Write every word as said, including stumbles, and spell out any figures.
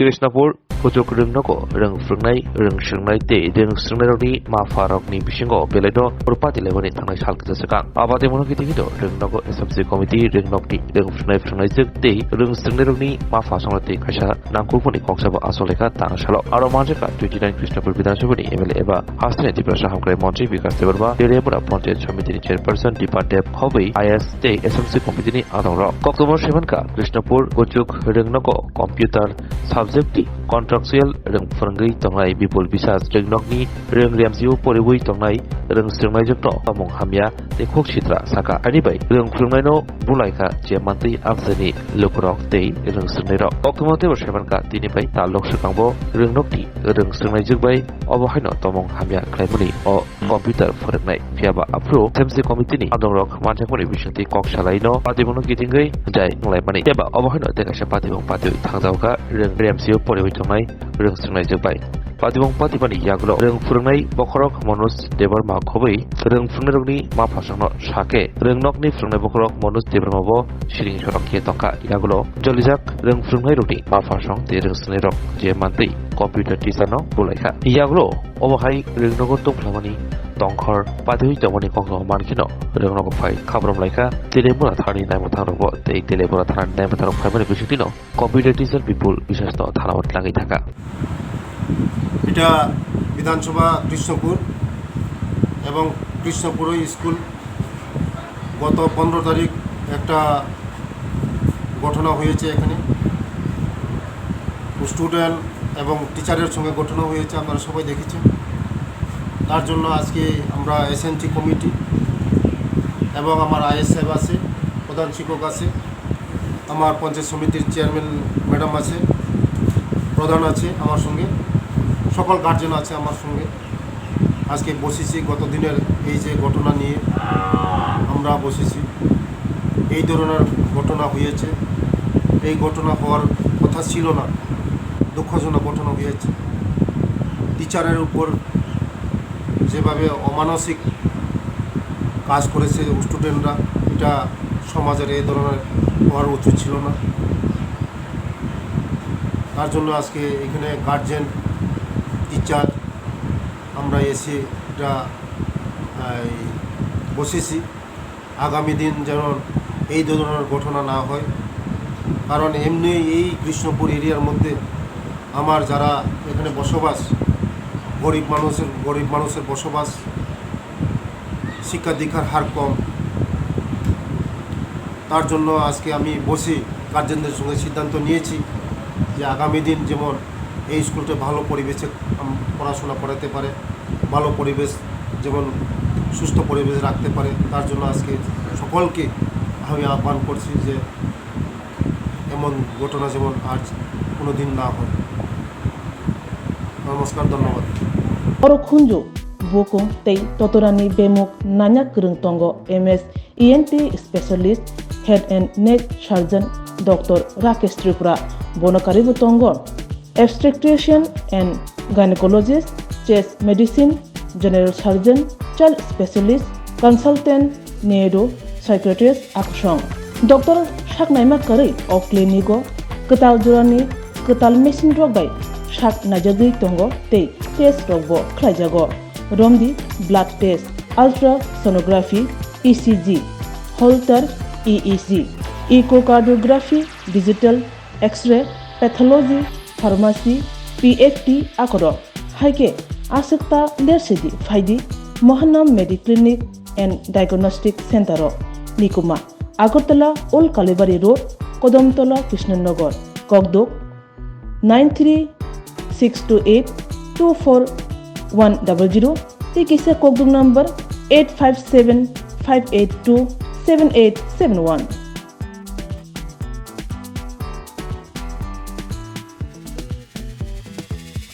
Krishnapur, Kuchuk rwngnogo rwng phwrwngnai, rwng swrwngnai tei rwng swrwngnairokni mapharokni bisingo belaino rupati laimani thangnai sal kisa swkang. Abadi mono kitingino rwngnogo S M C committee rwngnokni rwng phwrwngnai phwrwngnaijwk tei rwng swrwngnairokni mapha songno tei kaisa nangkukmani koksabo aswk lekha tang salo. Aro manjakha twenty nine Krishnapur Bidhan Sabhani M L A eba hasteni Tiprasa Hamkrai Montri Bikash Debbarma, Deriamura Panchayat Samitini Chairperson Dipa Deb, Khobwi I A S tei S M C committee ni adongrok. Koktwma saimankha Krishnapur Kuchuk rwngnogo computer subject ni contractual rwng phwrwngwi tongnai Bipul Biswas rwngnokni rwng remsio poriwi tongnai rwng swrwngnaijwkno tongmung hamya tei khuk sitra saka. Ani bai rwng phwrwngnaino bulaikha je mantwi amchaini lukurok tei rwng swrwngnairok. Koktwma teibo saimankha tini bai talok swkangbo rwngnokni rwng swrwngnaijwk bai obo haino tongmung hamya khlaimani o computer phwrwngnai. Phiyaba aphuru S M C committee ni adongrok manjakmani bisingtwi kok salaino patibongno kitingwi jai wnglaimani. Phiya ba obo haino tei kaisa patibong patwi thangjaokha rwng remsio poriwi tongnai rwng swrwngnaijwk bai. Patibong patibani yagulo rwng phwrwngnai bokhorok Manoj Debbarma khobwi rwng phwrwngnairokni maphasongno sakhe rwngnokni phwrwngnai bokhorok Manoj Debbarma bo siring sorok khe tongkha. Yagulo jolijak rwng phwrwngnairokni maphasong tei rwng swrwngnairok je mantwi computer teacher no bulaikha. Yagulo obo hai rwngnogo tongphlamani tongkhor patwi tongmani kokno mankheno rwngnogo phai khabrom laikha Teliamura thanani naimwthangrokbo tei Teliamura thanani naimwthangrok phaimani bisingtwino computer teacher Bipul Biswas no thanao tlangwi thangkha. এটা বিধানসভা কৃষ্ণপুর এবং কৃষ্ণপুর স্কুল গত পনেরো তারিখ একটা ঘটনা হয়েছে এখানে। স্টুডেন্ট এবং টিচারের সঙ্গে ঘটনা হয়েছে, আপনারা সবাই দেখেছেন। তার জন্য আজকে আমরা এসএনটি কমিটি এবং আমার আইএস সাহেব আছে, প্রধান শিক্ষক আছে, আমার পঞ্চায়েত সমিতির চেয়ারম্যান ম্যাডাম আছে, প্রধান আছে আমার সঙ্গে, সকল গার্জেন আছে আমার সঙ্গে। আজকে বসেছি গত দিনের এই যে ঘটনা নিয়ে আমরা বসেছি। এই ধরনের ঘটনা হয়েছে, এই ঘটনা হওয়ার কথা ছিল না, দুঃখজনক ঘটনা হয়েছে। টিচারের উপর যেভাবে অমানসিক কাজ করেছে স্টুডেন্টরা, এটা সমাজের এই ধরনের হওয়ার উচিত ছিল না। তার জন্য আজকে এখানে গার্জেন, টিচার, আমরা এসে এটা, এই, বসেছি। আগামী দিন যেন এই ধরনের ঘটনা না হয়, কারণ এমনি এই কৃষ্ণপুর এরিয়ার মধ্যে আমার যারা এখানে বসবাস, গরিব মানুষের, গরিব মানুষের বসবাস, শিক্ষা দীক্ষার হার কম। তার জন্য আজকে আমি বসে গার্জেনদের সঙ্গে সিদ্ধান্ত নিয়েছি যে আগামী দিন যেমন এই স্কুলটা ভালো পরিবেশে, আম, পড়াশোনা করাতে পারে, ভালো পরিবেশ, যেমন সুস্থ পরিবেশ রাখতে পারে, তার জন্য আজকে সকলকে আমি আহ্বান করছি যে এমন ঘটনা যেমন আর কোনো দিন না হয়। নমস্কার, ধন্যবাদ। Oro khunju, bukung tei totorani bemuk nanya kwrwng tongo M S E N T specialist, head and neck surgeon Doctor Rakesh Tripura. Bono karwibo tongo obstetrician and gynecologist, chest medicine, general surgeon, child specialist, consultant, neuro psychiatrist akusong. Doctor saknaima kwrwi o clinic o kwtal jorani kwtal machine rok bai sak naijagwi tongo tei test rok bo khlaijago. Romdi blood test, ultrasonography, E C G, Holter E E G, echocardiography, digital X-ray, pathology, pharmacy, P F T akorok. Hai khe aswk ta lersidi phaidi Mohanam Mediclinic and Diagnostic Center o, Nikuma, Agartala Old Kalibari Road, Kodamtola, Krishnanagar, Kokduk, nine three six two eight two four one double zero tei kisa kokduk number eight five seven five eight two seven eight seven one.